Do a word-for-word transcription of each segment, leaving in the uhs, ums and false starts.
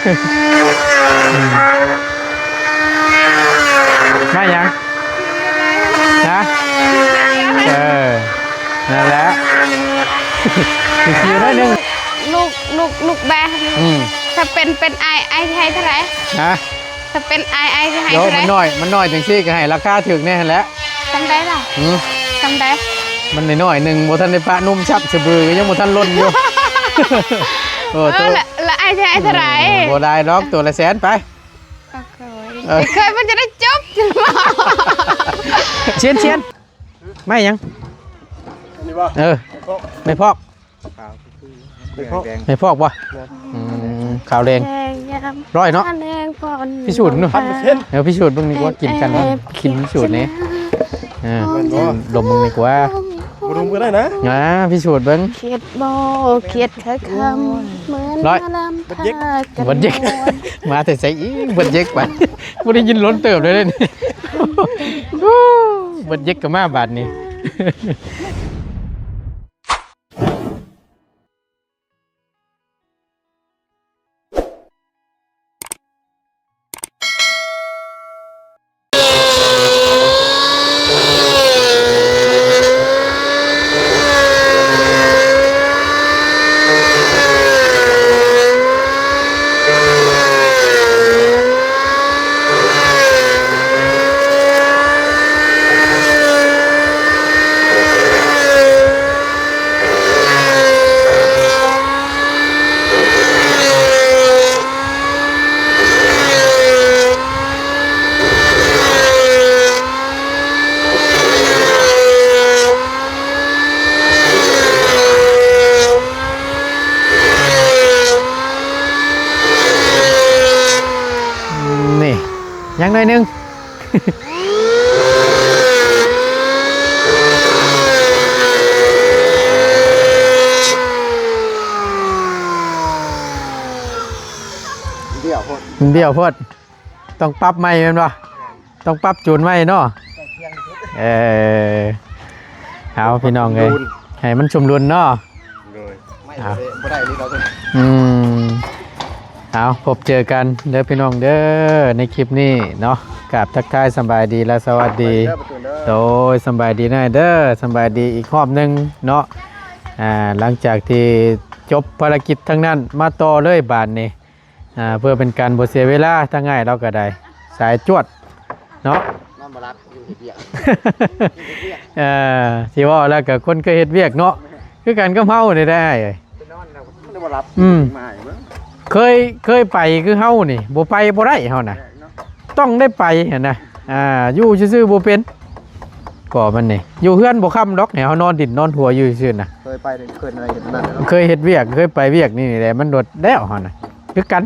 มาหยัง นะ เออ นั่นแหละอีกคิวหน่อยหนึ่ง ลูก ลูก ลูกแบะ อืม ถ้าเป็น เป็นไอ ไอสิให้เท่าไหร่ ฮะ ถ้าเป็นไอ ไอสิให้ เดี๋ยว เท่าไหร่ มันน้อย มันน้อยจังซี่ก็ให้ราคาถูกแน่หั่นแหละ จำได้ล่ะ หือ จำได้ มันน้อยๆหนึ่ง บ่ทันได้ปะนุ่มชับสะบือ ยังบ่ทันล้นอยู่ โอ้ เออ โต ละ ละไอสิให้เท่าไหร่ อืม บ่ได้ดอก ตัวละแสนไป โอ้โห เออ เคยมันจะได้จบ เชียน เชียน ไม่หยัง อันนี้บ่ เออ ไม่พอก ไม่พอก ไม่พอก ไม่พอกบ่ อืม ขาวแดง แดงยาม ร้อยเนาะ แดงพอน พิสูจน์เนาะ พันเปอร์เซ็นต์ เดี๋ยวพิสูจน์เบิ่งดีกว่า กินกันเนาะ แอบ กินพิสูจน์นี่ อ่า ลมมึงดีกว่า บ่ดมก็ได้นะ อ่า พิสูจน์เบิ่ง เขียดบ่ เขียดแค่คำ เหมือน ร้อย หมอลำ พากัน เบิดเย็ก ม่วน มาแต่ไสอีก เบิดเย็กบาด บ่ได้ยินล้นเติบเลยเด้นี่ เบิดเย็กก็มาบาดนี่ นี่ ยังหน่อยหนึ่ง เดี่ยวโพด เดี่ยวโพด ต้องปรับใหม่แม่นบ่ ต้องปรับจูนใหม่เนาะ เออ เอาพี่น้องเอ้ย จูน ให้มันสมดุลเนาะ โดย ไม่ เอา บ่ได้ บ่ได้นี่เราต้อง อืม เอา พบเจอกันเด้อพี่น้องเด้อ ในคลิปนี้เนาะ กราบทักทายสำบายดีและสวัสดี สวัสดีเด้อประตูเด้อ โดย สำบายดีนะเด้อ สำบายดีอีกรอบหนึ่งเนาะ อ่า หลังจากที่จบภารกิจทั้งนั้น มาต่อเลยบาดนี้ อ่า เพื่อเป็นการบ่เสียเวลา ทั้งอ้ายเราก็ได้ สายจวดเนาะ นอนบ่หลับ อยู่เฮ็ดเวียก เอ่อ สิเว้าแล้วก็คนเคยเฮ็ดเวียกเนาะ คือกันกับเฮานี่ได้ ไปนอนแล้วมันบ่หลับ อืม มาเบิ่ง เคย เคยไปคือเฮานี่ บ่ไปบ่ได้เฮานะ เนาะ ต้องได้ไปหั้นนะ อ่า อยู่ซื่อๆบ่เป็น ก็มันนี่ อยู่เฮือนบ่ค่ำดอก ให้เฮานอนดินนอนหัวอยู่ซื่อๆนะ เคยไป เคยอะไรเห็นนั่นเนาะ เคยเฮ็ดเวียก เคยไปเวียกนี่นี่แหละ มันโดดแล้วเฮานะ คือกัน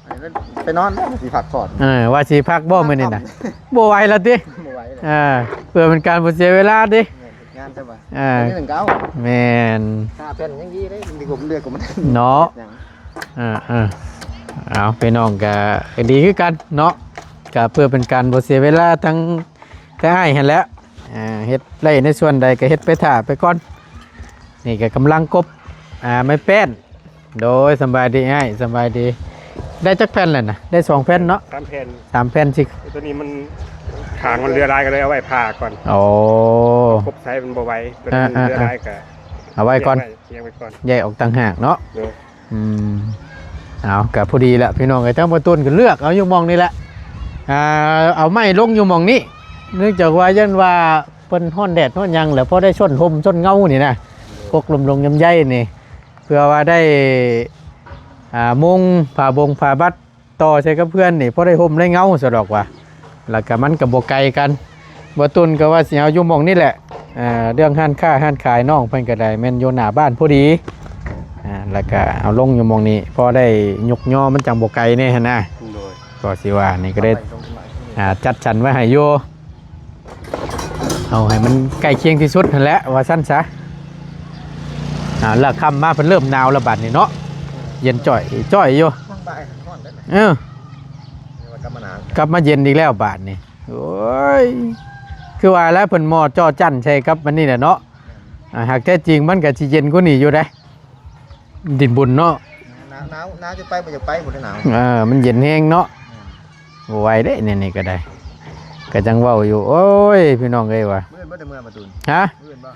อันนี้ไปนอนแล้วสิพักผ่อน เออ ว่าสิพักบ่มื้อนี้นะ บ่ไหวแล้วติ บ่ไหวเลย อ่า เพื่อเป็นการบ่เสียเวลาติ งานใช่ปะ อ่า อันนี้หนึ่งเก้า แม่น ห้าแผ่นยังดีเลย ดีกว่ามันเลือกกว่ามัน เนาะ ยัง อ่า อ่า เอา พี่น้องก็ดีคือกันเนาะ ก็เพื่อเป็นการบ่เสียเวลาทั้ง แต่อ้ายหั้นแหละ อ่า เฮ็ดได้ในส่วนใดก็เฮ็ดไปถ่าไปก่อน นี่ก็กำลังกบ อ่า ไม้แป้น โดย สำบายดีอ้าย สำบายดี ได้จักแผ่นแล้วนะ ได้สองแผ่นเนาะ สามแผ่น สามแผ่นสิ ตัวนี้มันถางมันเรือลายก็เลยเอาไว้ผ่าก่อน โอ้ กบไซมันบ่ไหว ตัวนี้มัน อ่า เรือลายก็ อ่า เอาไว้ก่อน เลี้ยงไว้ก่อน แยกออกต่างหากเนาะ โดย อืม เอา ก็พอดีแหละพี่น้องเอ้ย ทั้งบ่ตูนก็เลือกเอาอยู่หม่องนี่แหละ อ่า เอาไม้ลงอยู่หม่องนี้ เนื่องจากว่าย้านว่าเพิ่นฮ้อนแดดฮ้อนหยัง แล้วพอได้ส้นร่มส้นเงานี่นะ กกลมลงยามใหญ่นี่ เพื่อว่าได้ อ่า มุงผ้าบงผ้าบัดต่อใส่กับเฮือนนี่ พอได้ร่มได้เงาซะดอกว่า แล้วก็มันก็บ่ไกลกัน บ่ตูนก็ว่าสิเอาอยู่หม่องนี่แหละ อ่า เรื่องร้านค้าร้านขายน้องเพิ่นก็ได้แม่นอยู่หน้าบ้านพอดี อ่า แล้วก็เอาลงอยู่หม่องนี้ พอได้ยกยอมันจังบ่ไกลแน่หั้นนะ โดย ก็สิว่านี่ก็ได้ เอาไปตรงไหน อ่า จัดสรรไว้ให้อยู่ เอาให้มันใกล้เคียงที่สุดหั้นแหละ ว่าซั่นซะ อ่า แล้วค่ำมาเพิ่นเริ่มหนาวแล้วบัดนี้เนาะ เย็นจ้อยจ้อยอยู่ ช่วงบ่ายร้อนแล้วนะ เออ เดี๋ยวกลับมาหนาว กลับมาเย็นอีกแล้วบาดนี้ โอ้ย คือว่าแล้วเพิ่นหม้อจ่อจั่นใส่กับมันนี่แหละเนาะ อ่า หากแท้จริงมันก็สิเย็นกว่านี้อยู่เด้ ดินบุญเนาะ น้ หนาวหนาวจนไปบ่อยากไปบ่ได้หนาว เออ มันเย็นแฮงเนาะ อืม บ่ไหวเด้ เนี่ย นี่ก็ได้ ก็จังเว้าอยู่ โอ้ย พี่น้องเอ้ยว่ะ มื้ออื่นบ่ได้เมือบ่ตูน ฮะ มื้ออื่นบ่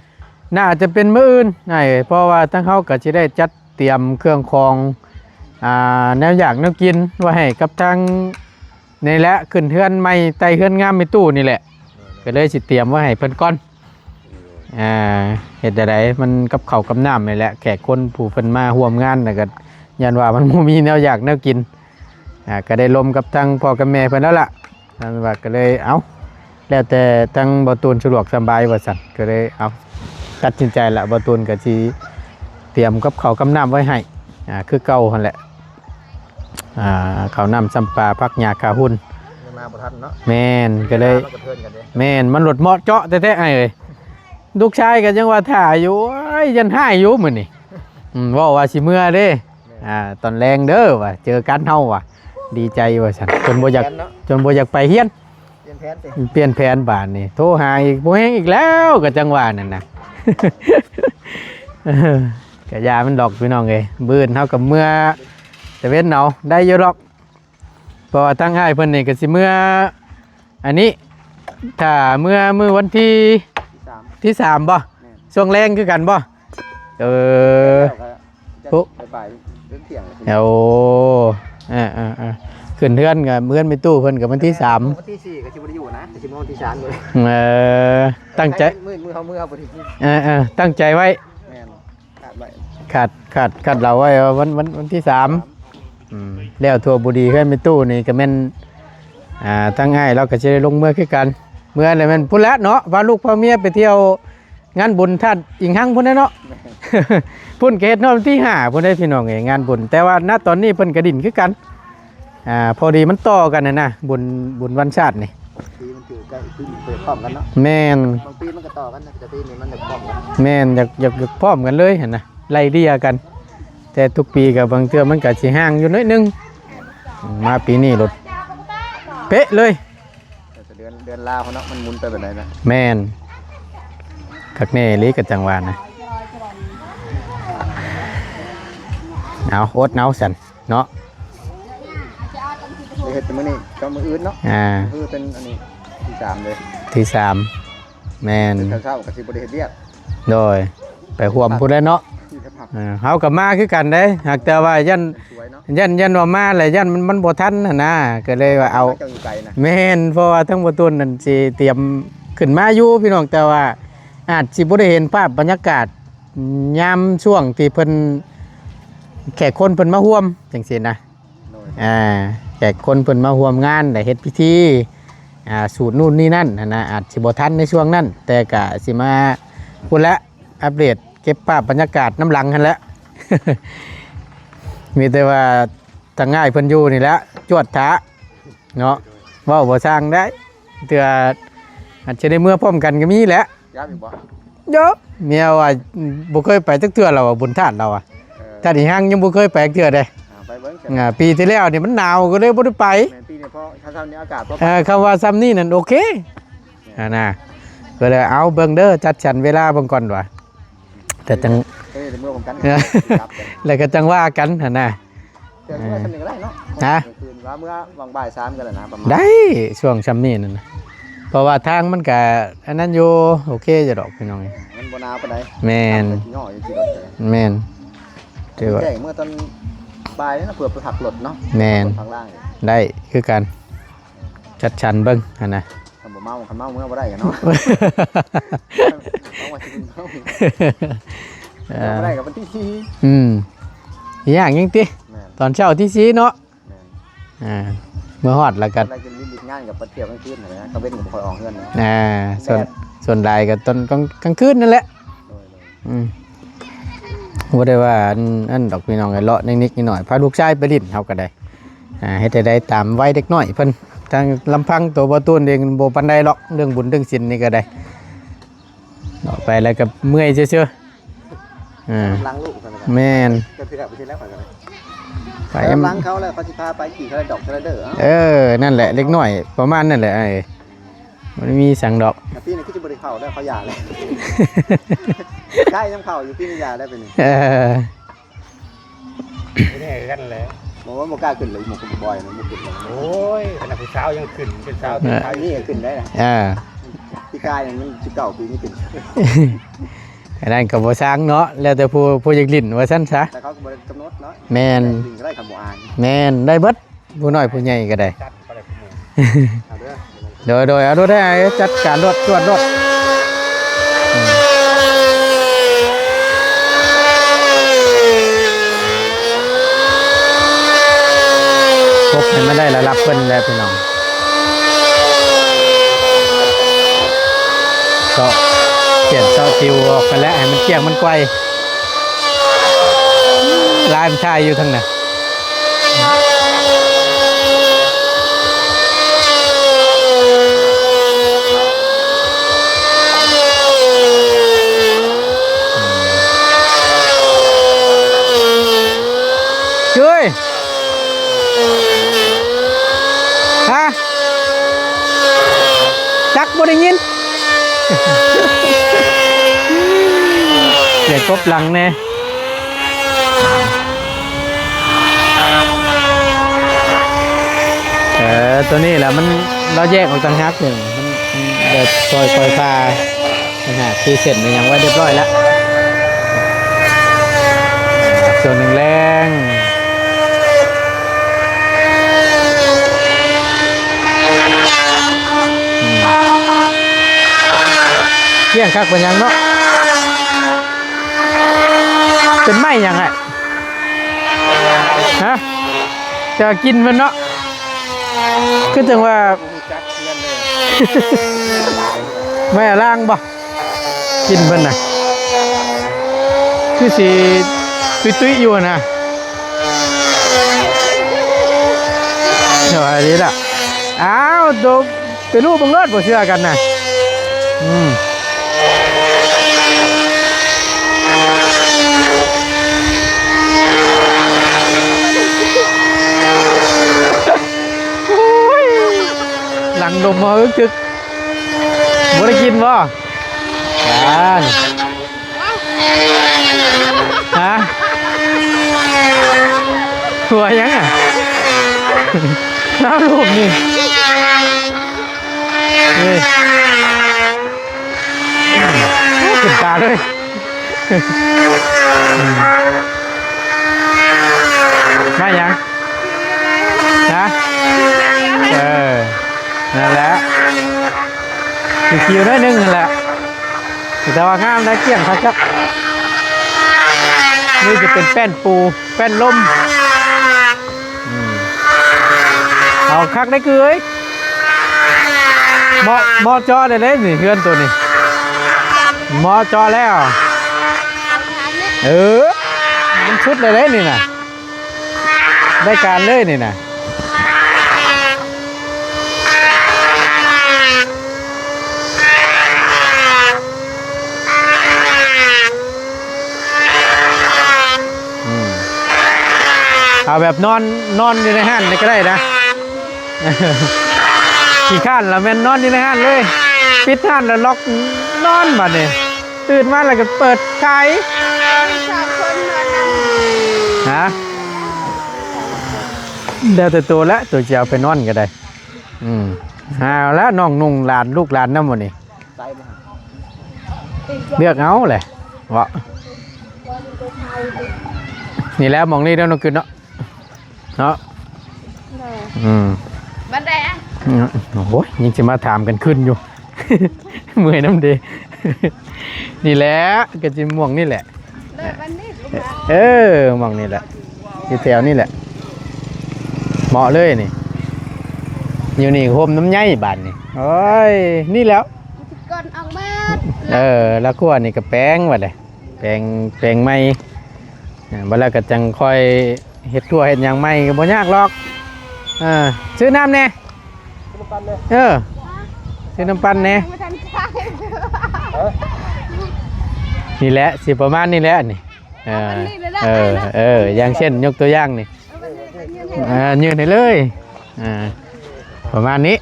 น่าจะเป็นมื้ออื่น ไอ้ เพราะว่าทางเฮาก็สิได้จัดเตรียมเครื่องของ อ่า แนวอยากแนวกินไว้ให้กับทาง นี่แหละ ขึ้นเฮือนใหม่ ไต่เฮือนงามแม่ตู้นี่แหละ ก็เลยสิเตรียมไว้ให้เพิ่นก่อน อ่า เฮ็ดจั่งใด มันกับข้าวกับน้ำนี่แหละ แขกคนผู้เพิ่นมาร่วมงานน่ะก็ย้อนว่ามันบ่มีแนวอยากแนวกิน อ่า ก็ได้ลมกับทางพ่อกับแม่เพิ่นแล้วล่ะ นั่นว่าก็เลย เอ้า แล้วแต่ทางบ่าวตูนสะดวกสบายว่าซั่น ก็เลย เอ้า ตัดสินใจละ บ่าวตูนก็สิเตรียมกับข้าวกับน้ำไว้ให้ อ่า คือเก่าหั่นแหละ อ่า ข้าวน้ำซ้ำปลา ผักหญ้าฆ่าหุ่น ยังมาบ่ทันเนาะ แม่น ก็เลย มันกระเทือนกันเด้ แม่น มันหลดเหมาะเจาะแท้ๆ ไอ้เอ้ย ลูกชายก็ยังว่าถ่าอยู่ โอ้ย ยันฮ้ายอยู่มื้อนี้ อืม เว้าว่าสิเมือเด้ แม่น อ่า ตอนแลงเด้อว่า เจอกันเฮาว่า ดีใจว่าซั่น จนบ่อยาก เปลี่ยนแผนเนาะ จนบ่อยากไปเฮียน เปลี่ยนแผนติ เปลี่ยนแผนบาดนี้ โทรหาอีก บ่แฮงอีกแล้ว ก็จังว่านั่นน่ะ เออ ก็อย่ามันดอกพี่น้องเอ้ย มื้ออื่นเฮาก็เมือตะเว็นเอา ได้อยู่ดอก เพราะว่าทางอ้ายเพิ่นนี่ก็สิเมือ อันนี้ ถ้าเมือมื้อวันที่ ที่สาม ที่สามบ่ แม่น ช่วงแลงคือกันบ่ เออ แล้วก็จะ ปุ๊ บ่ายๆ เที่ยง โอ้ เออๆๆ ขึ้นเฮือนก็เฮือนแม่ตู้เพิ่นก็วันที่สาม วันที่สี่ก็สิบ่ได้อยู่นะ ก็สิมาวันที่สามเลย เออ ตั้งใจ มื้อ มื้อเฮาเมือพอดี เออๆ ตั้งใจไว้ แม่น คาดไว้ คาด คาดเดาไว้ว่าวัน วัน วันที่สาม อืม แล้วทั่วบุรีเฮือนแม่ตู้นี่ก็แม่น อ่า ทางอ้ายเราก็สิได้ลงเมือคือกัน เมือแล้วแม่นพุ้นแหละเนาะ พาลูกพาเมียไปเที่ยวงานบุญธาตุอิงหังพุ้นแหละเนาะ พุ้นก็เฮ็ดฮอดวันที่ห้าพุ้นเด้พี่น้องเอ้ย งานบุญ แต่ว่าณตอนนี้เพิ่นก็ดิ้นคือกัน อ่า พอดีมันต่อกันน่ะนะ บุญ บุญวันชาตินี่ ปีมันถือใกล้ ปีมันเปิดพร้อมกันเนาะ แม่น บางปีมันก็ต่อกันนะ แต่ปีนี้มันจะพร้อมกัน แม่น อยาก อยาก อยากพร้อมกันเลยหั่นนะ ไล่เลี่ยกัน แต่ทุกปีก็บางเทื่อมันก็สิห่างอยู่หน่อยนึง มาปีนี้โลดเป๊ะเลย แต่เดือน เดือนลาวเนาะ มันหมุนไปแบบไหนนะ แม่น คักแน่อีหลีก็จังว่านะ เอา อดเอาซั่นเนาะ ได้เฮ็ดแต่มื้อนี้กับมื้ออื่นเนาะ อ่า คือเป็นอันนี้ที่สามเลย ที่สาม แม่น แต่เช้าๆก็สิบ่ได้เฮ็ดเวียก โดย ไปร่วมพุ้นแหละเนาะ ที่จะพัก อ่า เฮาก็มาคือกันเด้ หากแต่ว่าย่าน สวยเนาะ ย่าน ย่านว่ามาแล้วย่านมัน มันบ่ทันหั่นนะ ก็เลยว่าเอา เจ้าอยู่ไกลนะ แม่น เพราะว่าทั้งบ่าวตูนนั่นสิเตรียมขึ้นมาอยู่พี่น้อง แต่ว่าอาจสิบ่ได้เห็นภาพบรรยากาศยามช่วงที่เพิ่น แขกคนเพิ่นมาร่วมจังซี่นะ โดย อ่า แขกคนเพิ่นมาร่วมงาน ได้เฮ็ดพิธี อ่า สูตรนู่นนี่นั่นหั่นนะ อาจสิบ่ทันในช่วงนั้น แต่ก็สิมาพุ้นแหละ อัปเดตเก็บภาพบรรยากาศนำหลังหั่นแหละ มีแต่ว่าทางอ้ายเพิ่นอยู่นี่แหละ จวดท้าเนาะ เว้าบ่ซ่างได้ เทื่ออาจจะได้เมือพร้อมกันก็มีแหละ ย้ำอีกบ่ เยอะ เมียว่าบ่เคยไปจักเทื่อแล้วอะ บุญธาตุเราอะ เออ ธาตุอีหังยังบ่เคยไปจักเทื่อเด้ อ่า ไปเบิ่ง อ่า ปีที่แล้วนี่มันหนาวก็เลยบ่ได้ไป แม่น ปีนี้พอ ถ้าเช้านี้อากาศพอ เออ คำว่าซ่ำนี่นั่นโอเค อ่านะ ก็เลยเอาเบิ่งเด้อ จัดสรรเวลาเบิ่งก่อนว่า แต่จัง เอ้ย เดี๋ยวเมื่อผมกัน เออ ครับ แล้วก็จังว่ากันหั่นนะ เดี๋ยวเมื่อสนิทก็ได้เนาะ ฮะ คืนว่าเมื่อหวังบ่ายสามกันแหละนะ ประมาณ ได้ ช่วงซ่ำนี่นั่นนะ เพราะว่าทางมันก็อันนั้นอยู่ โอเคอยู่ดอกพี่น้อง มันบ่หนาวปานใด แม่น ย่ออยู่ที่รถก็ได้ แม่น ถือว่า แจ้งเมื่อตอนบ่ายนี่นะ เผื่อไปพักรถเนาะ แม่น พักล่าง ได้คือกัน จัดสรรเบิ่งหั่นนะ คันบ่เมา คันเมาเมื่อบ่ได้กันเนาะ เอาว่าสิเมา เออ บ่ได้กับวันที่สี่ อืม อีหยังยังติ แม่น ตอนเช้าที่สี่เนาะ แม่น อ่า เมื่อฮอดแล้วก็ อะไรกินวินงานกับไปเที่ยวกลางคืนนั่นแหละ กลางเว้นก็บ่ค่อยออกเฮือนเนาะ อ่า ส่วน แดด ส่วนหลายก็ตอนกลาง กลางคืนนั่นแหละ โดย โดย อืม บ่ได้ว่าอัน อันดอกพี่น้อง เลาะนิดๆหน่อยๆ พาลูกชายไปเล่น เฮาก็ได้ อ่า เฮ็ดให้ได้ตามวัยเด็กน้อยเพิ่น ทางลำพังตัวบ่าวตูนเองบ่ปานใดหรอก เรื่องบุญเรื่องศีลนี่ก็ได้ ออกไปแล้วก็เมื่อยซื่อๆ อ่า หลังลูกกันนะครับ แม่น ก็คือแบบไปที่แล้วก่อนกัน ไป หลังเขาแล้วเขาสิพาไปขี่สไลเดอร์ สไลเดอร์ เอ้า เออ นั่นแหละ เด็กน้อยประมาณนั่นแหละ ไอ้ มันมีสังดอก แต่ปีนี้คือจะบ่ได้เข้าแล้ว เขาหย่าแล้ว ใช่ ยังเข้าอยู่ ปีนี้หย่าแล้ว ปีนี้ เออ แน่กันแหละบอกว่าบ่กล้าขึ้นเลยหมวกกับบ่อยมันบ่ขึ้นเลยโอ้ยขนาดผู้สาวยังขึ้นเป็นสาวเป็นสาวนี่ยังขึ้นได้นะอ่าพี่กายมันสิเก่าปีนี้ขึ้นอันนั้นก็บ่ซังเนาะแล้วแต่ผู้ผู้อยากลิ้นว่าซั่นซะแต่เขาก็บ่ได้กำหนดเนาะแม่นลิ้นก็ได้คำบ่อ่านแม่นได้เบิดผู้น้อยผู้ใหญ่ก็ได้โดยโดยเอารถให้จัดการรถตรวจรถพบให้มันได้ระดับเพิ่นแล้วพี่น้องเสาะเปลี่ยนเสาะติวออกไปแล้วให้มันเกลี้ยงมันไกวลายมันชายอยู่ทางนั้น เฮ้ยฮะจักบ่ได้ยินเดี๋ยวกบหลังแน่ เออตัวนี้แหละมันเราแยกออกต่างหากหนึ่งมันมันแบบซอยคอยพานะฮะที่เสร็จมันยังไว้เรียบร้อยแล้วส่วนหนึ่งแรงเกี่ยงคักเป็นยังเนาะเป็นไม้ยังไงฮะ จะกินมันเนาะคือจังว่าไม่ล่างบ่กินเพิ่นน่ะคือสิตุ้ยๆอยู่นะสวัสดีละอ้าวโดเป็นรูปบังเลิศบ่เชื่อกันนะอืมหลังดมมาอึกทึกบ่ได้กินบ่อ่าฮะหัวยังอ่ะน้ำลูกนี่นี่ขึ้นตาเลยมายังนะเออนั่นแหละคิวๆได้หนึ่งนั่นแหละแต่ว่างามได้เกี่ยงครับนี่จะเป็นแป้นปูแป้นลมเอาคักได้คือเอ้ยเหมาะเหมาะจอได้เลยนี่เพื่อนตัวนี้เหมาะจอแล้วเออมันชุดเลยเลยนี่นะได้การเลยนี่นะเอาแบบนอนนอนอยู่ในห้านนี่ก็ได้นะขี้ข้านละแม่นนอนอยู่ในห้านเลยปิดห้านแล้วล็อกนอนบัดนี้ตื่นมาแล้วก็เปิดขายสองคนนอนนำฮะแล้วแต่ตัวละตัวจะเอาไปนอนก็ได้อืมเอาละน้องนุ่งหลานลูกหลานนำบัดนี้เลือกเอาแหละเนาะนี่แหละมองนี่แล้วน้องกึนเนาะเนาะอืมบันไดอ่ะโอ้ยยังจะมาถามกันขึ้นอยู่เมื่อยน้ำเดนี่แหละก็จะม่วงนี่แหละเออมองนี่แหละอยู่แถวนี่แหละเหมาะเลยนี่อยู่นี่โฮมน้ำใยบานนี่โอ้ยนี่แล้วก่อนออกมาเออแล้วขั้วนี่ก็แปลงว่าเลยแปลงแปลงใหม่บัดแล้วก็จังค่อยเฮ็ดทั่วเฮ็ดหยังใหม่ก็บ่ยากหรอกอ่าซื้อน้ำแน่เออซื้อน้ำปั่นแน่นี่แหละสิประมาณนี้แหละนี่เออเออเอออย่างเช่นยกตัวอย่างนี่อ่ายืนให้เลยอ่าประมาณนี้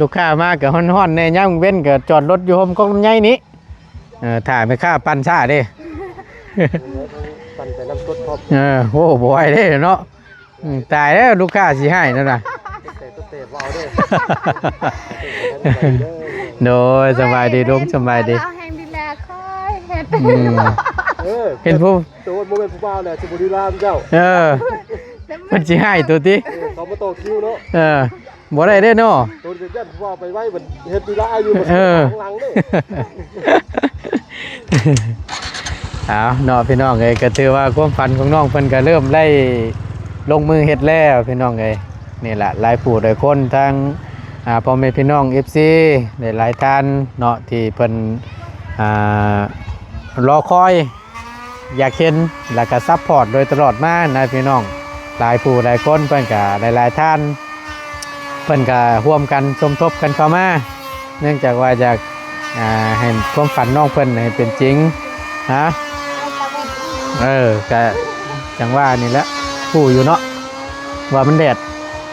ลูกค้ามาก็ฮ้อนๆแน่ยามเว้นก็จอดรถอยู่โฮมกกลำไยนี้เออถ้าแม่ค้าปั่นช้าเด้ปั่นไปนำรถพอ เออ โอ้ บ่ไหวเด้เนาะ อืม ตายแล้ว ลูกค้าสิให้นั่นน่ะ แต่ตัวเตะเบาเด้อ โดย สบายดีลุง สบายดี เราแห่งดีแลคอยเฮ็ด อืม เออ เห็นผู้ ตัวโมเมนต์ผู้บ่าวแหละสิบุรีรัมย์เจ้า เออ มันสิให้ตัวติ เออ เขามาต่อคิวเนาะ เออ บ่ได้เด้เนาะ ตัวจะยันผู้บ่าวไปไว้มันเฮ็ดดีละอายุมัน เออ หลังๆเด้อ เอาเนาะพี่น้องเอ้ย ก็ถือว่าความฝันของน้องเพิ่นก็เริ่มได้ลงมือเฮ็ดแล้วพี่น้องเอ้ย นี่แหละหลายผู้หลายคนทั้ง อ่า พ่อแม่พี่น้อง เอฟซี หลายๆท่านเนาะ ที่เพิ่น อ่า รอคอย อยากเห็น แล้วก็ซัพพอร์ตโดยตลอดมานะพี่น้อง หลายผู้หลายคนเพิ่นก็หลายๆท่าน เพิ่นก็ร่วมกันสมทบกันเข้ามา เนื่องจากว่าอยาก อ่า ให้ความฝันน้องเพิ่นให้เป็นจริงนะ เออ ก็จังว่านี่แหละ ฮู้อยู่เนาะ ว่ามันแดด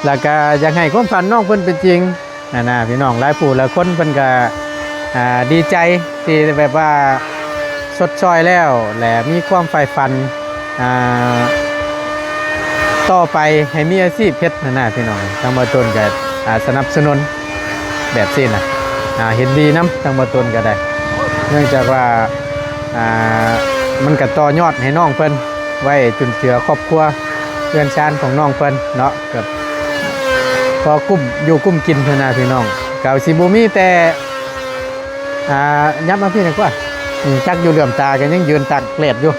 แล้วก็อยากให้ความฝันน้องเพิ่นเป็นจริงนะ นะ พี่น้องหลายผู้หลายคนเพิ่นก็ อ่า ดีใจที่แบบว่าชดเชยแล้ว และมีความใฝ่ฝัน อ่า ต่อไปให้มีอาชีพเฮ็ดนะ นะ พี่น้อง ทางบ่าวต้นก็ อ่า สนับสนุนแบบนี้นะ อ่า เห็นดีนำ ทางบ่าวต้นก็ได้ เนื่องจากว่า อ่า มันก็ต่อยอดให้น้องเพิ่น ไว้จุนเจือครอบครัวเรือนชานของน้องเพิ่นเนาะ ก็พอกุ้มอยู่กุ้มกินหั้นนะพี่น้อง ก็สิบ่มีแต่ อ่า ยับมาพี้หน่อยกว่า อืม จักอยู่เหลื่อมตาก็ยังยืนตากแดดอยู่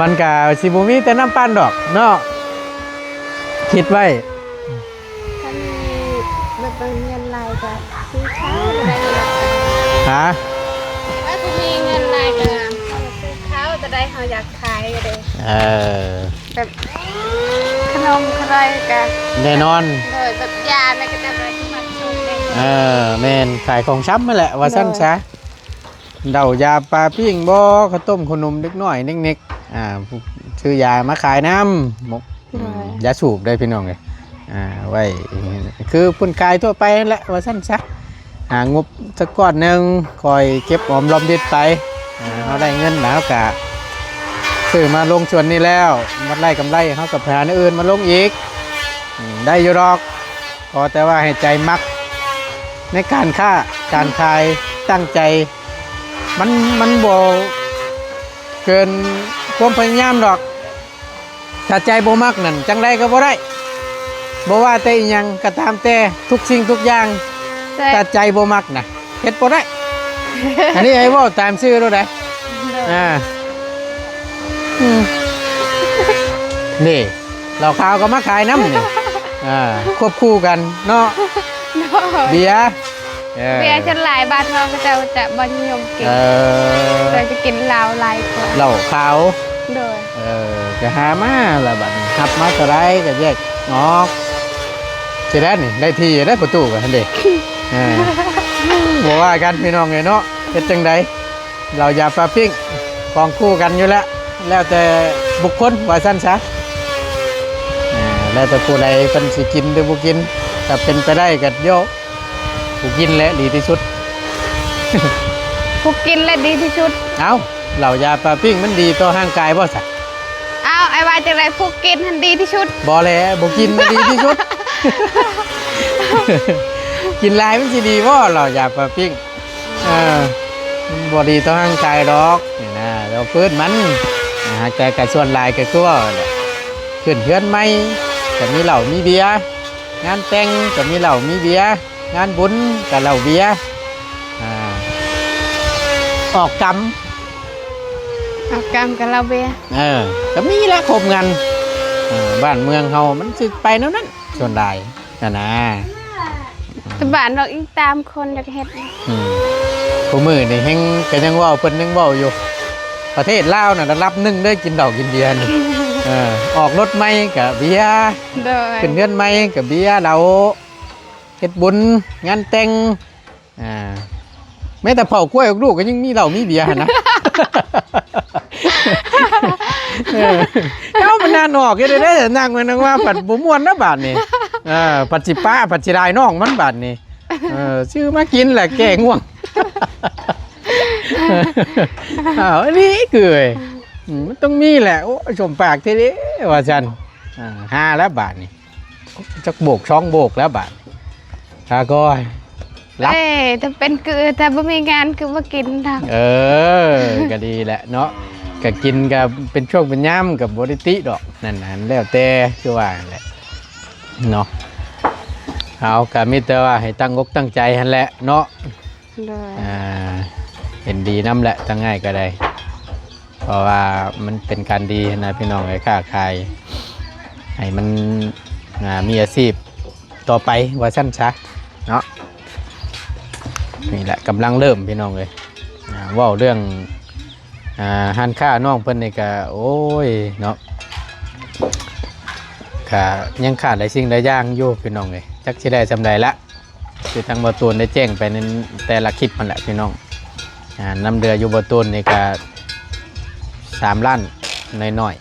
มันก็สิบ่มีแต่น้ำปั่นดอกเนาะ คิดไว้ ถ้ามีแบบว่าเงินหลายก็ซื้อข้าวก็ได้ ฮะ ถ้ามีเงินหลายก็ซื้อข้าวก็ได้ เฮาอยากขายก็ได้ เออ แบบขนมอะไรก็ แน่นอน โดยแบบยาอะไรก็ได้ อะไรที่มันสุกได้ เออ แม่น ขายของชำนั่นแหละ ว่าซั่นซะ โดย เหล้ายาปลาปิ้งบ่ ข้าวต้มขนมเด็กน้อยเน็กๆ อ่า ซื้อยามาขายนำ หมก โดย อืม ยาสูบได้พี่น้องเอ้ย อ่า ไว้ คือเพิ่นขายทั่วไปนั่นแหละ ว่าซั่นซะ หางบสักก้อนหนึ่ง คอยเก็บออมรอมริบไป อ่า เฮาได้เงินแล้วก็ซื้อมาลงส่วนนี้แล้ว มันได้กำไร เฮาก็ไปหาแนวอื่นมาลงอีก อืม ได้อยู่ดอก ขอแต่ว่าให้ใจมัก ในการค้า การขาย ตั้งใจ มัน มันบ่เกินความพยายามดอก ถ้าใจบ่มักนั่น จั่งใดก็บ่ได้ บ่ว่าแต่อิหยังก็ตามแต่ ทุกสิ่งทุกอย่าง แต่ ถ้าใจบ่มักนะ เฮ็ดบ่ได้ อันนี้ให้เว้าตามซื่อโลดเด้ โดย อ่า อืม นี่ เหล้าขาวก็มาขายนำนี่ อ่า ควบคู่กันเนาะ โดย เบียร์ เออ เบียร์ส่วนหลายบ้านเฮาก็เจ้าจะบ่นิยมกิน เออ เจ้าจะกินเหล้าหลายกว่า เหล้าขาว โดย เออ ก็หามาละบัดนี้ หับมาเท่าใดก็แยกออก สิได้นี่ ได้ที่ได้ประตูกันหั่นเด้ เออ บ่ว่ากันพี่น้องเอ้ยเนาะ เฮ็ดจั่งใด เหล้ายาปลาปิ้ง ของคู่กันอยู่แล้ว แล้วแต่บุคคลว่าซั่นซะ อ่า แล้วแต่ผู้ใดเพิ่นสิกินหรือบ่กิน ถ้าเป็นไปได้ก็โย ผู้กินแหละดีที่สุด ผู้กินแหละดีที่สุด เอ้า เหล้ายาปลาปิ้งมันดีต่อร่างกายบ่ซะ เอ้า อ้ายว่าจั่งใด ผู้กินหั่นดีที่สุด บ่แหละ บ่กินมันดีที่สุด กินหลายมันสิดีบ่ เหล้ายาปลาปิ้ง เออ มันบ่ดีต่อร่างกายดอก นี่นะ เราพื้นมัน นะฮะ แต่ก็ส่วนหลายก็คือว่าแหละ ขึ้นเฮือนใหม่ก็มีเหล้ามีเบียร์ งานแต่งก็มีเหล้ามีเบียร์ งานบุญก็เหล้าเบียร์ อ่า ออกกรรม ออกกรรมก็เหล้าเบียร์ เออ ก็มีแหละครบงาน เออ บ้านเมืองเฮามันสิไปแนวนั้น ส่วนหลาย นั่นนะ แต่บ้านเราอิงตามคนอยากเฮ็ด อืม ผู้มื้อนี่แฮงก็ยังเว้า เพิ่นยังเว้าอยู่ ประเทศลาวน่ะระดับหนึ่งเด้อ กินเหล้ากินเบียร์นี่ เออ ออกรถใหม่ก็เบียร์ โดย ขึ้นเฮือนใหม่ก็เบียร์เหล้า เฮ็ดบุญ งานแต่ง อ่า แม้แต่เผากล้วยออกลูกก็ยังมีเหล้ามีเบียร์หั่นนะ เออ เอ้า มันนั่นออกอยู่เด้อ นั่งไปนั่งมา ผัดบ่ม่วนนะบาดนี้ เออ ผัดสิปะ ผัดสิลายน้องมันบาดนี้ เออ ซื้อมากินแหละแก้ง่วง อ้าว อันนี้คือ อืม มันต้องมีแหละ โอ้ สมปากทีเดียวว่าซั่น อ่า ห้าแล้วบาดนี่ จักโบก สองโบกแล้วบาด ตาก้อย หลับ เอ้ย ถ้าเป็นคือ ถ้าบ่มีงานคือบ่กินดอก เออ ก็ดีแหละเนาะ ก็กินก็เป็นช่วงเป็นยาม ก็บ่ได้ติดอก นั่นน่ะ แล้วแต่ คือว่าแหละเนาะ เอา ก็มีแต่ว่าให้ตั้งอกตั้งใจหั่นแหละเนาะ โดย อ่า เห็นดีนำแหละ ทั้งง่ายก็ได้ เพราะว่ามันเป็นการดีนะพี่น้องเอ้ย ค้าขาย ให้มัน อ่า มีอาชีพต่อไป ว่าซั่นซะ เนาะ นี่แหละกำลังเริ่มพี่น้องเอ้ย อ่า เว้าเรื่อง อ่า ร้านค้าน้องเพิ่นนี่ก็ โอ้ย เนาะ ก็ยังขาดหลายสิ่งหลายอย่างอยู่พี่น้องเอ้ย จักสิได้ส่ำใดละ คือทางบ่าวตูนได้แจ้งไปในแต่ละคลิปนั่นแหละพี่น้อง อ่า นำเรืออยู่บ่าวตูนนี่ก็สามล้านหน่อย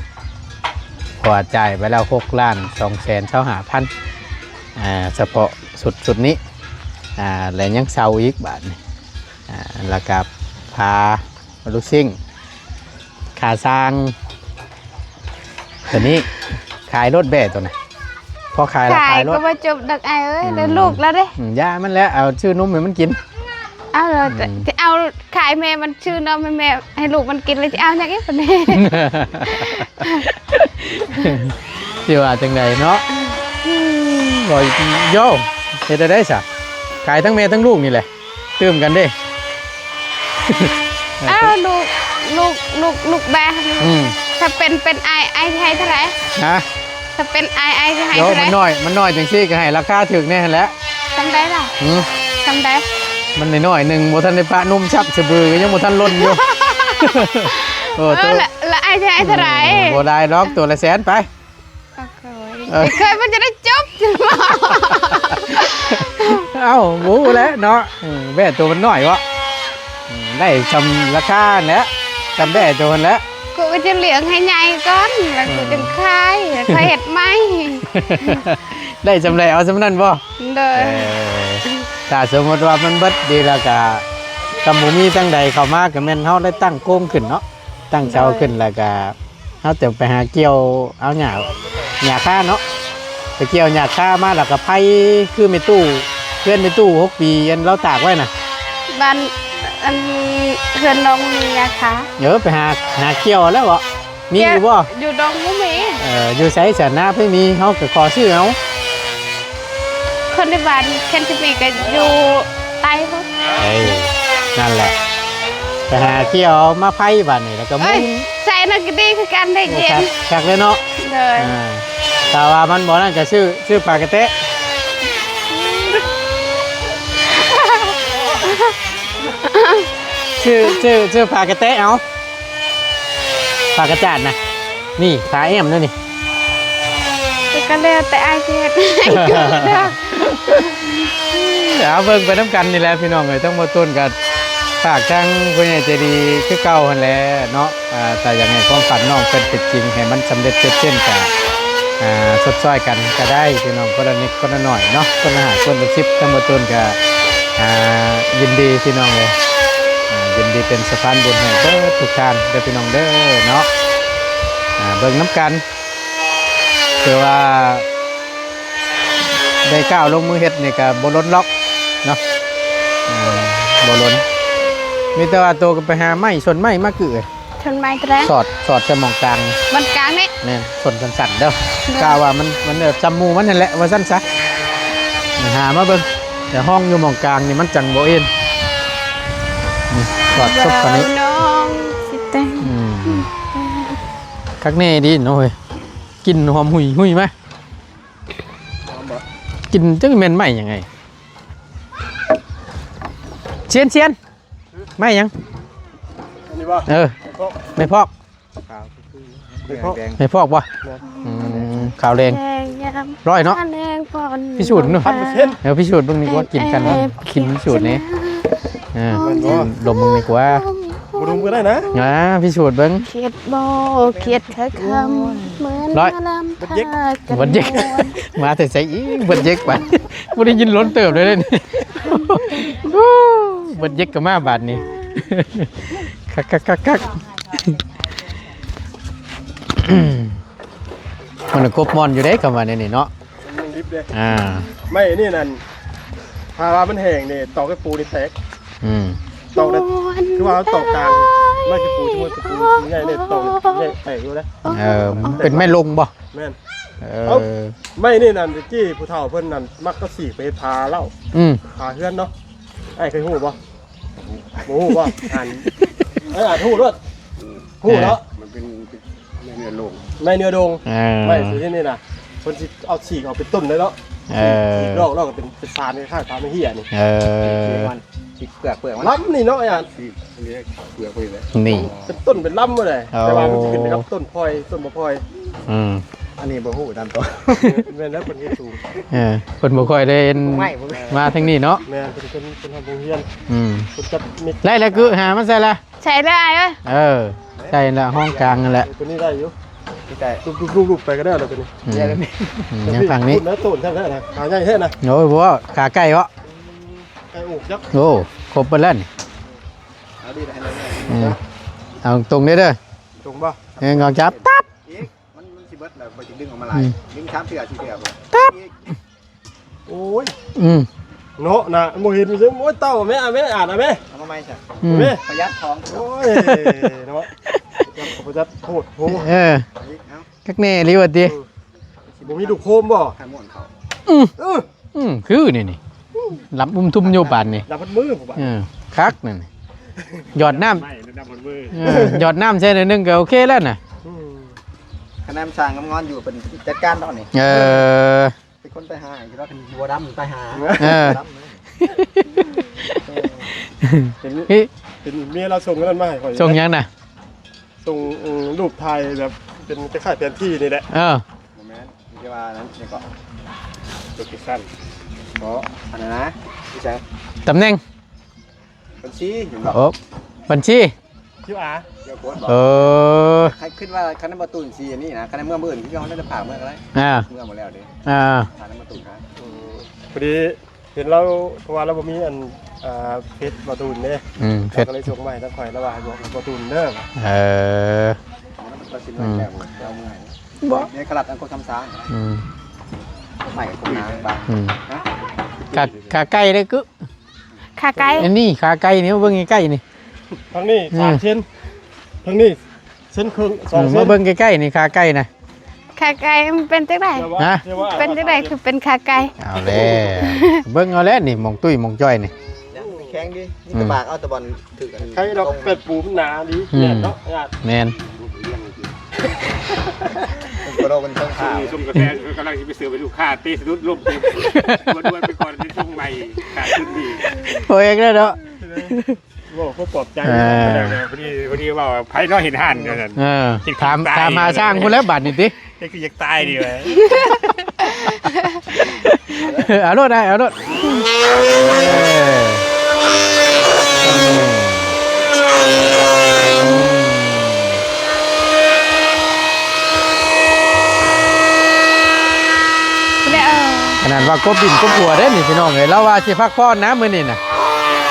ๆ เพราะว่าจ่ายไปแล้วหกล้านสองแสนซาวห้าพัน อ่า เฉพาะชุด ชุดนี้ อ่า และยังเซาอีกบาดนี่ อ่า แล้วก็พาลูกซิ่ง ค่าซ่าง ตัวนี้ ขายรถแบ่ตัวน่ะ พอขายแล้ว ขาย ขายรถ ก็บ่จบดอกอ้ายเอ้ย อืม แล้วลูกแล้วเด้ อืม อย่ามันแล้ว เอาซื้อนมให้มันกิน เอาเหรอ อืม จะ จะเอาขายแม่มันซื้อนมให้แม่ ให้ลูกมันกิน แล้วจะเอาหยังอีกบัดนี้ สิว่าจั่งใดเนาะ อืม บ่ โย เฮ็ดได้ซะ ขายทั้งแม่ทั้งลูกนี่แหละ ตื่มกันเด้ อ้าว ลูก ลูก ลูก ลูกแบะ อืม ถ้าเป็น เป็นอ้าย อ้ายสิให้เท่าไหร่ ฮะ ถ้าเป็นอ้าย อ้ายสิให้ เดี๋ยว เท่าไหร่ มันน้อย มันน้อยจังซี่ก็ให้ราคาถูกแน่หั่นแหละ ส่ำใดล่ะ หือ ส่ำใด มันน้อยๆหนึ่ง บ่ทันได้ปะนมชับสะบือ ก็ยังบ่ทันล้นอยู่ โอ้ เออ โต ละ ละอ้ายสิให้เท่าไหร่ เออ บ่ได้ดอก ตัวละแสนไป โอ้โห เออ เคยมันจะได้จบ เอ้า บ่ฮู้แหละเนาะ อืม แบ่ตัวมันน้อยวะ อืม ได้ส่ำราคาแหละ ส่ำแบ่ตัวนั้นแหละ กูก็จะเลี้ยงให้ใหญ่ก่อน แล้วกูจึงขาย แล้วค่อยเฮ็ดใหม่ ได้ส่ำใดเอาส่ำนั้นบ่ โดย เออ ถ้าสมมุติว่ามันเบิดดีแล้วก็ ถ้าบ่มีทางใดเข้ามาก็แม่นเฮาได้ตั้งโครงขึ้นเนาะ ตั้งเสาขึ้น โดย แล้วก็ เฮาจะไปหาเกี่ยวเอาหญ้า หญ้าคาเนาะ ไปเกี่ยวหญ้าคามาแล้วก็ไผ่ คือแม่ตู้ เพื่อนแม่ตู้หกปี อันเราตากไว้น่ะ บ้าน อัน เพื่อนน้องมีหญ้าคา เออ ไปหา หาเกี่ยวแล้วบ่ มีอยู่บ่ อยู่ดงบ่มี เออ อยู่ไสซะ นาไผมี เฮาก็ขอซื้อเอา คนในบ้านแคนจะมีก็อยู่ใต้พุ้น เอ้ย นั่นแหละ ไปหาเกี่ยวมาไผ่บาดนี้ แล้วก็ เอ้ย มุ่ง ใส่นั่นก็ดีคือกัน ได้เย็น โอ้ คัก คักเลยเนาะ โดย อ่า ถ้าว่ามันบ่นั่นก็ซื้อ ซื้อปลากระเตะ ซื้อ ซื้อ ซื้อปลากระเตะเอา ปลากระจาดนะ นี่ ปลาแอมนั่นนี่ แต่ก็แล้วแต่อ้ายสิเฮ็ด เอาเบิ่งไปนำกันนี่แหละพี่น้องเอ้ย ทั้งบ่าวตูนก็ฝากทางผู้ใหญ่ใจดีคือเก่าหั่นแหละเนาะ อ่า ถ้าอยากให้ความฝันน้องเพิ่นเป็นจริง ให้มันสำเร็จเสร็จสิ้นก็ อ่า ชดช่อยกันก็ได้พี่น้อง คนละนิดคนละหน่อยเนาะ คนละห้า คนละสิบ ทั้งบ่าวตูนก็ อ่า ยินดีพี่น้องเอ้ย อ่า ยินดีเป็นสะพานบุญให้เบิดทุกท่านเด้อพี่น้องเด้อเนาะ อ่า เบิ่งนำกัน คือว่า ได้ก้าวลงมือเฮ็ดนี่ก็บ่ล้นหรอกเนาะ อ่า บ่ล้น มีแต่ว่าโตก็ไปหาไม้ ส้นไม้มาเกือ ส้นไม้ตะแลง สอด สอดใส่หม่องกลาง หม่องกลางนี่ แม่น ส้นสั้นๆเด้อ เด้อ กะว่ามัน มันแบบส่ำหมู่มันนั่นแหละ ว่าซั่นซะ หามาเบิ่ง แต่ห้องอยู่หม่องกลางนี่มันจั่งบ่เอ็น นี่ สอดซบเข้านี่ น้องสิแต่ง อืม คักแน่ดีเนาะเฮ้ย กลิ่นหอมหุยๆมา หอมบ่ กลิ่นจั่งแม่นไม้หยังไง เซียน เซียน ไม้หยัง อันนี้บ่ เออ ไม้พอก ไม้พอก ขาว ไม้พอก แดง ไม้พอกบ่ แม่น อืม ขาวแดง แดงยาม ร้อยเนาะ แดงพอน พิสูจน์เนาะ พันเปอร์เซ็นต์ เดี๋ยวพิสูจน์เบิ่งดีกว่า กินกันเนาะ แอบ กินพิสูจน์นี่ อ่า แม่นบ่ ดมเบิ่งดีกว่า บ่ดมก็ได้นะ อ่า พิสูจน์เบิ่ง เขียดบ่ เขียดคาคำ เหมือน ร้อย หมอลำ บัดเย็ก พากัน บัดเย็ก ม่วน มาแต่ไสอีก บัดเย็กไป บ่ได้ยินล้นเติบเลยเด้นี่ บัดเย็กก็มาบาดนี้ คักคักคักคัก มันกบมอนอยู่เด้คำว่านี่นี่เนาะ มันดิบเด้ อ่า ไม่นี่นั่น ถ้าว่ามันแห้งนี่ ตอกไอ้ปูนี่แตก อืม ตอกได้ คือว่าตอกกลาง ไม่คือปูที่มันคือปูใหญ่เนี่ย ตอกใหญ่แตกอยู่แล้ว เออ เป็นไม้ลงบ่ แม่น เออ เอ้า ไม่นี่นั่น ตะกี้ผู้เฒ่าเพิ่นนั่น มักก็สีไปพาเหล้า อืม พาเฮือนเนาะ ไอ้เคยฮู้บ่ บ่ฮู้บ่ อ่าน เอ้ย อ่านฮู้โลด ฮู้เนาะ มันเป็นไม้เนื้อโดง ไม้เนื้อโดง เออ ไม้สีนี่น่ะ เพิ่นสิเอาสีกเอาเป็นต้นเลยเนาะ เออ สีกลอกลอกก็เป็น เป็นสารคล้ายๆสารไม้เฮียนี่ เออ สีมัน สีเปลือกเปลือกมัน ลำนี่เนาะอาจารย์ สีอันนี้เปลือกไปเลย นี่ เป็นต้นเป็นลำหมดเลย เอา แต่ว่ามันสิขึ้นไปกับต้นพลอย ต้นบ่พลอย อืม อันนี้บ่ฮู้ตามตัว แม่นแล้วเพิ่นเฮ็ดสูง เออ เพิ่นบ่ค่อยได้เห็น ไม้บ่ มาทางนี้เนาะ แม่น เพิ่น เพิ่น เพิ่นทำโรงเรียน อืม เพิ่นจัดมิตร ได้แล้วคือหามาใส่ละ ใส่ได้เอ้ย เออ ใส่ละห้องกลางนั่นแหละ ตัวนี้ได้อยู่ ที่แต่ ลูบๆๆๆไปก็ได้แล้วตัวนี้ อืม เดี๋ยวนี้ อืม ยังฝั่งนี้ พูดแล้วโตนแท้ๆนะ ขาใหญ่แท้นะ โอ้ย บ่ ขาไก่เหรอ ไก่อกยักษ์ โอ้ ครบไปแล้วนี่ เอาดีนะ อืม เอาตรงนี้เด้อ ตรงบ่ เงาจับ ตับ อีก มัน มันสิเบิดแล้ว บ่สิดึงออกมาหลาย อืม ดึงสามเทื่อ สี่เทื่อบ่ ตับ อีก โอ้ย อืม เนาะนะ บ่เห็นมันจะ โอ้ย เต้าแม่ อ่ะแม่ อ่านอ่ะแม่ เอามาใหม่ซะ อืม แม่ ประหยัดของ โอ้ย เนาะ ประหยัดโพดโพ เออ เอาอีก เอา คักแน่อีหลีว่าติ เออ บ่มีลูกโคมบ่ ขันม่วนเขา อืม เออ อืม คือนี่นี่ ลำอุ้มทุ่มอยู่ปานนี่ ลำพัดมือผมบ่ เออ คักนั่น หยอดน้ำ ไม่ ลำพัดมือ เออ หยอดน้ำใส่หน่อยหนึงก็โอเคแล้วน่ะ อืม คะแนนสั่งงอนอยู่เป็นจัดการตอนนี้ เออ เป็นคนไปหาอยู่แล้วเป็นหัวดำไปหา เออ ดำเลย เห็น เฮ้ย เห็นเมียเราส่งนั่นมาให้ข่อย ส่งหยังน่ะ ส่ง อืม รูปถ่ายแบบเป็นคล้ายๆแผนที่นี่แหละ เออ บ่แม่น มีแต่ว่านั้นนี่ก็ โลเคชั่น บ่ อันนั้นนะ ที่ใช้ ตำแหน่ง บัญชีเห็นบ่ โอ้ บัญชี คิวอาร์ เดี๋ยวโพสต์บ่ เออ ใครคิดว่าคันนั้นบ่ตูนสีอันนี้นะ คันนั้นเมืองอื่นที่เขาได้ผ่าเมืองอะไร อ่า เมืองหมดแล้วเด้ อ่า ผ่านนั้นบ่ตูนนะ อืม พอดี เห็นเรา เพราะว่าเราบ่มีอัน อ่า เพจบ่ตูนเด้ อืม เพจ เราก็เลยส่งมาให้ทางข่อย แล้วว่าให้บอกบ่ตูนเด้อ เออ แล้วมันตัดสินใจแล้ว อืม เอาเมื่อไหร่ บ่ เดี๋ยวขลัดอันคนคำสาง อืม ใหม่คนนางบ้าง อืม นะ ขา ขาไก่ได้กึ ขาไก่ อันนี้ขาไก่นี่ เบิ่งใกล้ๆนี่ ทางนี้ อืม สามเซน ทางนี้ เซนครึ่ง สองเซน อืม มาเบิ่งใกล้ๆนี่ ขาไก่นะ ขาไก่มันเป็นจังได๋ เดี๋ยวว่า ฮะ เดี๋ยวว่า เป็นจังได๋คือเป็นขาไก่ เอาแล้ว เบิ่งเอาแล้วนี่ หม่องตุ้ยหม่องจ้อยนี่ แข็งดี นี่ อืม ตะบากเอาตะบอนถือกัน ใครดอกเป็ดปูมันหนาดี อืม แน่นเนาะ ญาติ แม่น กระโดดกันทั้งขา ซุ่มกาแฟกำลังสิไปเสิร์ฟให้ลูกค้า เตะสะดุดล้มเต็ม ดวนๆไปก่อนในช่วงใหม่ ขาดทุนดี โอ้ย เอกแล้วเนาะ โอ้ ผู้ปลอบใจ เออ พอดี พอดีว่าไผเนาะเห็นห่านกันนั่น เออ คิด ถาม ตาย ถามหาช่างพุ้นแล้วบัดนี้ติ นี่คืออยากตายดีวะ เอาโลดได้ เอาโลด เออ เด้อ ขนาดว่ากบบินกบหัวเด้นี่พี่น้องเอ้ย ลาวว่าสิพักผ่อนนะมื้อนี้น่ะ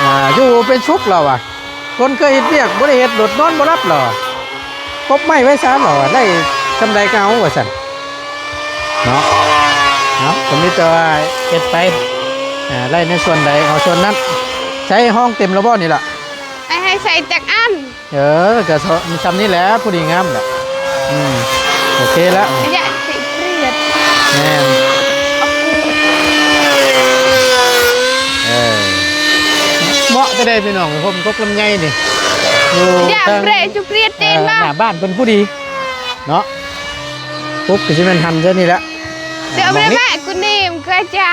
อ่า อยู่เป็นสุขลาวว่า คนเคยเฮ็ดเวียกบ่ได้เฮ็ด โลดนอนบ่หลับลาวว่า กบไม้ไว้ซะลาวว่า ได้ส่ำใดก็เอาว่าซั่น เนาะ เนาะ ก็มีแต่ว่าเฮ็ดไป อ่า ได้ในส่วนใดเอาส่วนนั้น ใส่ห้องเต็มแล้วบ่นี่ล่ะ ให้ ให้ใส่จักอัน เออ ก็เท่า มีส่ำนี้แหละ พอดีงามแหละ อืม โอเคแล้ว อย่าสิเกลียด แม่น เออ เหมาะจะได้พี่น้อง ผมกกลำไยนี่ อยู่ อย่า ทาง เปรย์จุเกลียดเจน เอ่อ บ้า หน้าบ้านเพิ่นผู้ดี เนาะ ปุ๊บก็สิแม่นหันซะนี่แหละ เดี๋ยว หม่องนี้ แม่กูนี่มันก็จะ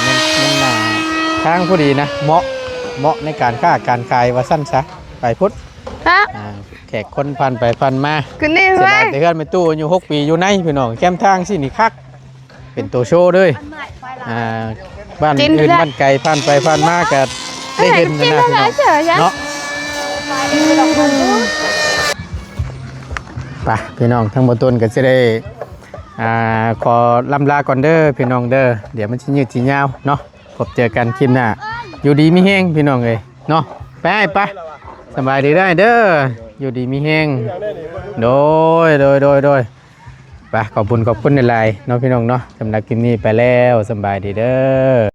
มัน มันหน้าทางผู้ดีนะ เหมาะ เหมาะในการค้าการขายว่าซั่นซะ ไปพุ้น ฮะ อ่า แขกคนผ่านไปผ่านมา กูนี่ เสียดาย แม่ แต่เฮือนแม่ตู้อยู่หกปีอยู่ในพี่น้อง แคมทางสินี่คัก เป็นตัวโชว์เด้อ อ่า บ้าน จิน อื่น เพื่อน บ้านไกลผ่านไปผ่านมาก็ได้เห็นนะ เออ จิน พี่น้อง เฉยๆ เนาะ ไปพี่น้อง ทั้งหมดต้นก็สิได้ อ่า ขอล่ำลาก่อนเด้อพี่น้องเด้อ เดี๋ยวมันสิยืดสิยาวเนาะ พบเจอกันคลิปหน้า อยู่ดีมีแฮงพี่น้องเอ้ยเนาะ ไป ไป สบายดีได้เด้อ อยู่ดีมีแฮง โดย โดย โดย โดย ไป ขอบคุณ ขอบคุณหลายๆ เนาะพี่น้องเนาะ สำหรับคลิปนี้ไปแล้ว สำบายดีเด้อ